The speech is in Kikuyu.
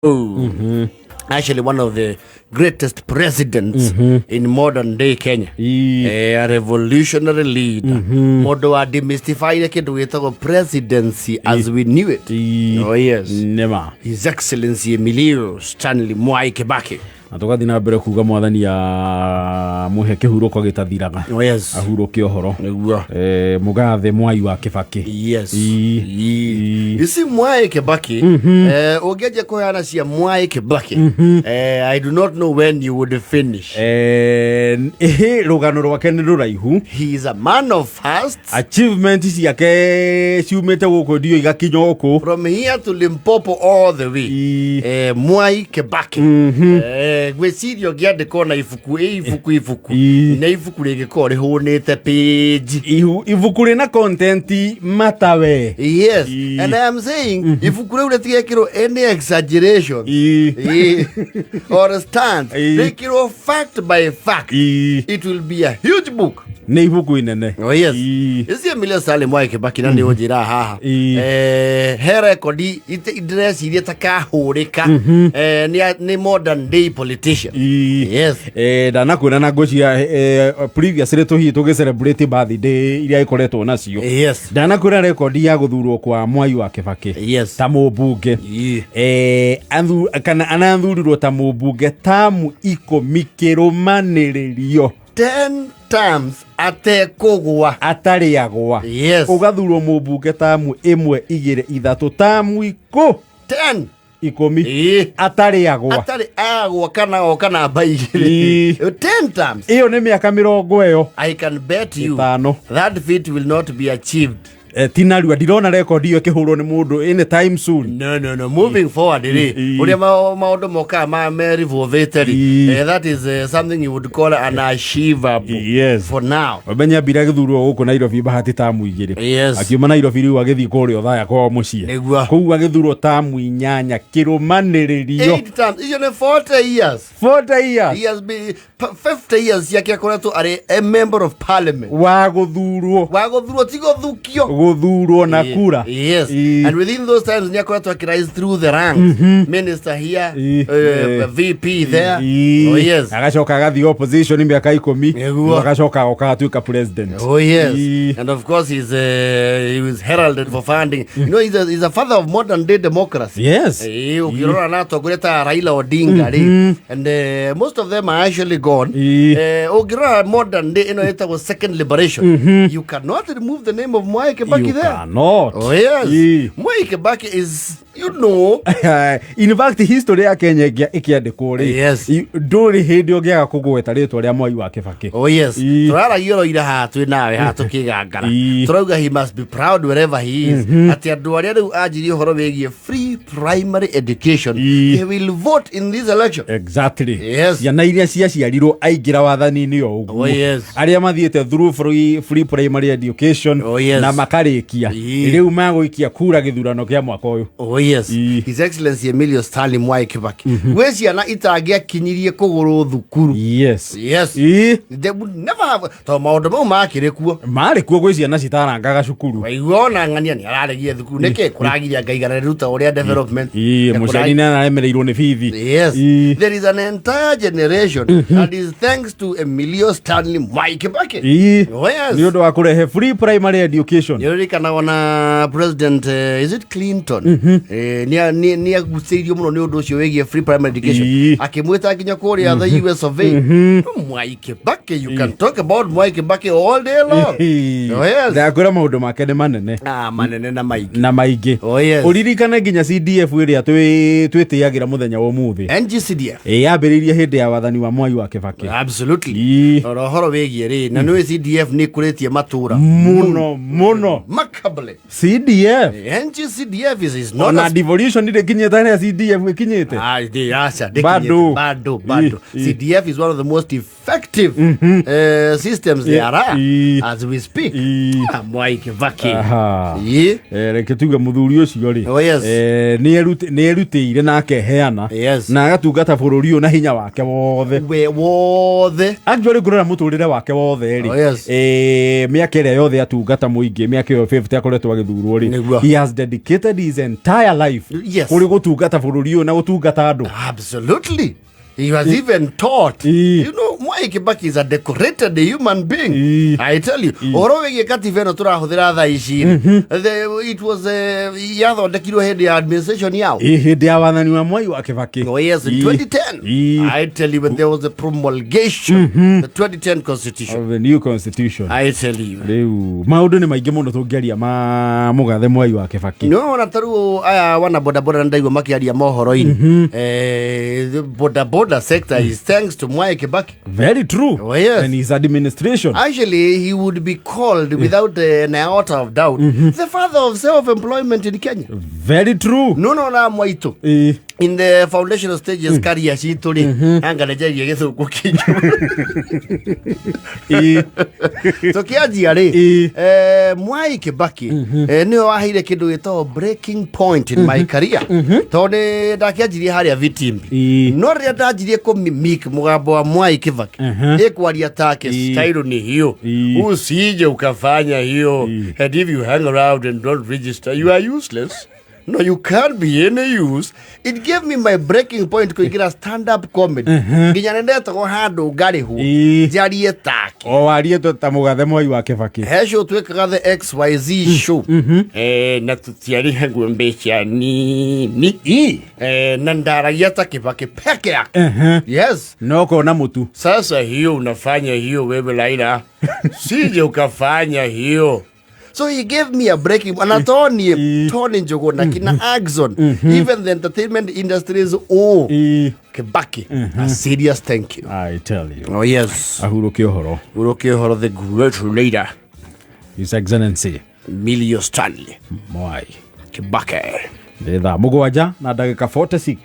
Actually one of the greatest presidents in modern day Kenya. A revolutionary leader. Mũndũ wa demystify kĩndũ gĩtagwo presidency as we knew it. Oh yes. Nĩma. His Excellency Emilio Stanley Mwai Kibaki. Na tũgathiĩ na mbere kuga Mwathani amũhe kĩhurũko gĩtathiraga. Oh yes. Ahurũke ũhoro. Nĩguo. Mũgathe Mwai wa Kĩbakĩ. Yes. Ii. You see, Mwai Kibaki, ũngĩanjia kũheana cia Mwai Kibaki, I do not know when you would finish. Ĩhĩ, rũgano rwake nĩ rũraihu. He is a man of firsts. Achievement ciake ciumĩte gũkũ ndio igakinya gũkũ. From here to Limpopo all the way. Mwai Kibaki. Ngwĩciria ũngĩandĩkwo na ibuku, ĩ ibuku ibuku. Nĩ ibuku rĩngĩkorwo rĩhũnĩte page. Ibuku rĩna content matawe. Yes. And I am saying, ibuku rĩu rĩtigekĩrwo any exaggeration. Or stand. Rĩkĩrwo fact by fact. It will be a huge book. Nĩ ibuku inene. Oh yes. Ici Emilio Stanley Mwai Kibaki na nĩ ũnjĩra haha. He rekondi ndĩreciria ta kahũrĩka. Nĩ modern day politician. Yes. Ndanakwĩra na ngwĩciria previously tũhihi tũgĩ celebrate birthday iria ikoretwo nacio. Ndanakwĩra rekondi ya gũthurwo kwa Mwai wa Kĩbakĩ. Ta mũmbunge. Kana anathurirwo ta mũmbunge tamu 10 kĩrũmanĩrĩrio. 10 times atekũgwa. Atarĩ agwa. Yes. Ũgathurwo mũmbunge tamu 1 2 3 tamu 10. 10. Atarĩ agwa. Atarĩ agwa kana oka namba igĩrĩ. 10 times. Ĩyo nĩ mĩaka mĩrongo ĩyo. I can bet you Ĩtano. that feat will not be achieved. Tinarua ndirona rekondi ĩyo ĩkĩhũrwo nĩ mũndũ any time soon. No, no, no. Moving forward rĩ, ũrĩa maũndũ mokaga me revolvete rĩ, that is something you would call an achievable. Yes. For now. Ũmenye ambire agĩthurwo gũkũ Nairobi bahati tamu 2. Yes. Akiuma Nairobi rĩu agĩthiĩ kũrĩa Othaya kwao mũciĩ. Nĩguo. Kũu agĩthurwo tamu 8 kĩrũmanĩrĩrio. 8 times. Icio nĩ 40 years. 40 years. He has been 50 years ciake akoretwo arĩ a member of parliament. Wa gũthurwo. Wa gũthurwo ti gũthukio. Gũthurwo na kura. Yes. And within those times nĩ akoretwo akĩrise through the ranks. Minister here, VP there. Oh yes. Agacoka agathiĩ opposition mĩaka 10. Nĩguo. Agacoka agoka agatuĩka president. Oh yes. And of course he was heralded for funding. You know, he's a father of modern day democracy. Yes. Ũkĩrora na atongoria ta Raila Odinga rĩ. And most of them are actually gone. Ũngĩrora modern day ĩno ĩtagwo second liberation. You cannot remove the name of Mwai Kibaki You there. cannot. Oh yes. Mwai Kibaki is, you know. In fact, history ya Kenya ĩkĩandĩkwo rĩ. Yes. Ndũrĩ hĩndĩ ũngĩaga kũgweta rĩtwa rĩa Mwai wa Kibaki. Oh yes. Tũraragia oro ira haha twĩ nawe haha tũkĩgangara. Tũrauga he must be proud wherever he is. Atĩ andũ arĩa rĩu anjirie ũhoro wĩgiĩ free primary education, they will vote in this election. Exactly. Yes. Ciana iria ciaciarirwo aingĩra wathani-inĩ o ũguo. Oh yes. Arĩa mathiĩte through free primary education Oh yes. na makarĩkia. Rĩu magũikia kura gĩthurano kĩa mwaka ũyũ. Oh yes. His Excellency Emilio Stanley Mwai Kibaki. Gwĩ ciana itangĩakinyirie kũgũrũ thukuru. Yes. Yes. They would never have, tondũ maũndũ mau makĩrĩ kuo. Marĩ kuo gwĩ ciana citarangaga cukuru. Waigua ona ng'ania nĩ araregia thukuru. Nĩkĩ kũragiria ngaigana rĩruta ũrĩa development. Mũciari nĩ araremereirwo nĩ bithi. Yes. There is an entire generation that is thanks to Emilio Stanley Mwai Kibaki. Oh yes. Nĩ ũndũ wa kũrehe free primary education. Nĩũririkanaga ona President, is it Clinton? Nĩ agucĩirio mũno nĩ ũndũ ũcio wĩgiĩ free primary education. Akĩmwĩta nginya kũrĩa the US of A. Mwai Kibaki, you can talk about Mwai Kibaki all day long. Oh yes. Ndakwĩra maũndũ make nĩ manene. Manene na maingĩ. Na maingĩ. Oh yes. Ũririkane nginya CDF ĩrĩa twĩtĩagĩra mũthenya wa ũmũthĩ. NGCDF. Yambĩrĩirie hĩndĩ ya wathani wa Mwai wa Kibaki. Absolutely. Oro ũhoro wĩgiĩ rĩ, na nĩũĩ CDF nĩ ĩkũrĩtie matũra. Mũno, mũno. Remarkably. CDF. NGCDF is not Ona a devolution ndĩkinyĩte harĩa CDF ĩkinyĩte. Aca, ndĩkinyĩte. Bado. Bado, bado. CDF is one of the most effective systems there are as we speak. Mwai Kibaki. Reke tuge mũthuri ũcio rĩ. Oh, yes. Nĩ erutĩire na akeheana. Yes. Na agatungata bũrũri ũyũ na hinya wake wothe. We wothe. Actually ngũrora mũtũrĩre wake wothe rĩ. Oh, yes. Mĩaka ĩrĩa yothe atungata mũingĩ, mĩaka ĩyo 50 akoretwo agĩthurwo rĩ. Nĩguo. He has dedicated his entire life Yes. kũrĩ gũtungata bũrũri ũyũ na gũtungata andũ. Absolutely. He was even taught. You know, Mwai Kibaki is a decorated human being. I tell you. Ũhoro wĩgiĩ katiba ĩno tũrahũthĩra thaa ici rĩ, it was yathondekirwo hĩndĩ ya administration yao. Ĩ, hĩndĩ ya wathani wa Mwai wa Kĩbakĩ. Oh yes, in 2010. I tell you, when there was a promulgation, the 2010 constitution. Of the new constitution. I tell you. Rĩu maũndũ nĩ maingĩ mũno tũngĩaria ma mũgathe Mwai wa Kĩbakĩ. No ona ta rĩu aya wana bodaboda ndaigua makĩaria mohoro-inĩ. The bodaboda sector is thanks to Mwai Kibaki. Very true. Oh, yes. And his administration. Actually, he would be called without an iota of doubt the father of self-employment in Kenya. Very true. No, na mwaitũ in the foundational stages career citũ rĩ, anga nĩnjaria gĩthũngũ kĩingĩ. Tũkĩanjia rĩ, Mwai Kibaki nĩwe waheire kĩndũ gĩtagwo breaking point in my career, tondũ nĩ ndakĩanjirie harĩa vitimbi, no rĩrĩa ndanjirie kũmimic mũgambo wa Mwai Kibaki, ĩkwaria take, style ni hiyo, usije ukafanya hiyo, and if you hang around and don't register, you are useless, no, you can't be any use. It gave me my breaking point kũingĩra stand up comedy, nginya nĩ ndetagwo handũ ngarĩhwo njarie take. O warie ta mũgathe Mwai wa Kĩbakĩ. He show twĩkaga, the XYZ show, na tũtiarĩhagwo mbeca nini, na ndaragia ta Kibaki peke yake. Yes. No kona mũtu. Sasa hiyo unafanya hiyo wewe Raila, sije ukafanya hiyo. So he gave me a breaking, and Tony, Tony Njuguna, kina Axon, even the entertainment industries, oh, Kibaki, a serious thank you. I tell you. Oh yes. Ahurũke ũhoro. Uroke ũhoro, the great leader, His Excellency Milio Stanley Mwai Kibaki. Nĩ thaa 7 na ndagĩka 46.